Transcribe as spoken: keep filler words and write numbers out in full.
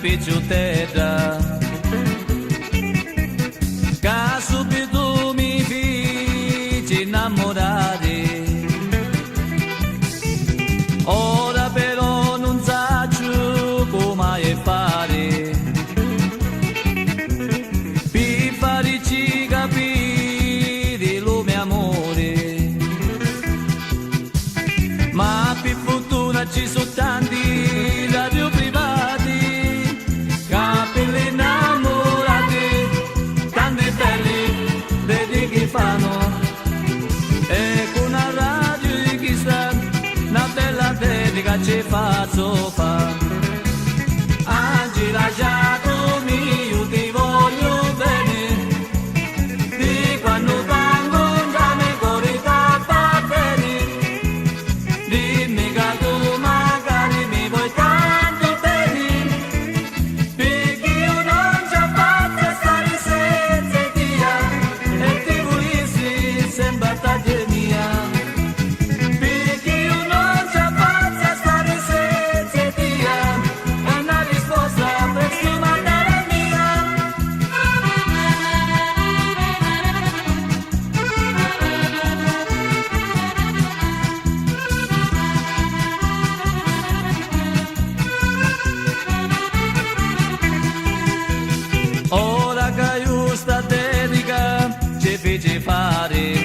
picciuttedda, ca subitu mi fici nnammurari. Ora però nun sacciu comu haiu a fari pi farici capiri lu me amuri. Ma pi furtuna ci su tanti radio privati ca pi li nnammurati tanti belli dedichi fannu. E cu na radio di chista na bella dedica ci fazzu fa. Angela Giacomi, io ti voglio bene, di quando tango già me cori t'apparteni. Dimmi ca tu magari mi vuoi tanto bene, picchì io non ci faccio stare senza tia, e ti vulissi sempre a taglia mia. Picchì io non ci faccio stare senza tia, è una risposta per schiumare mia. Ora ca iu sta dedica ci fici fari,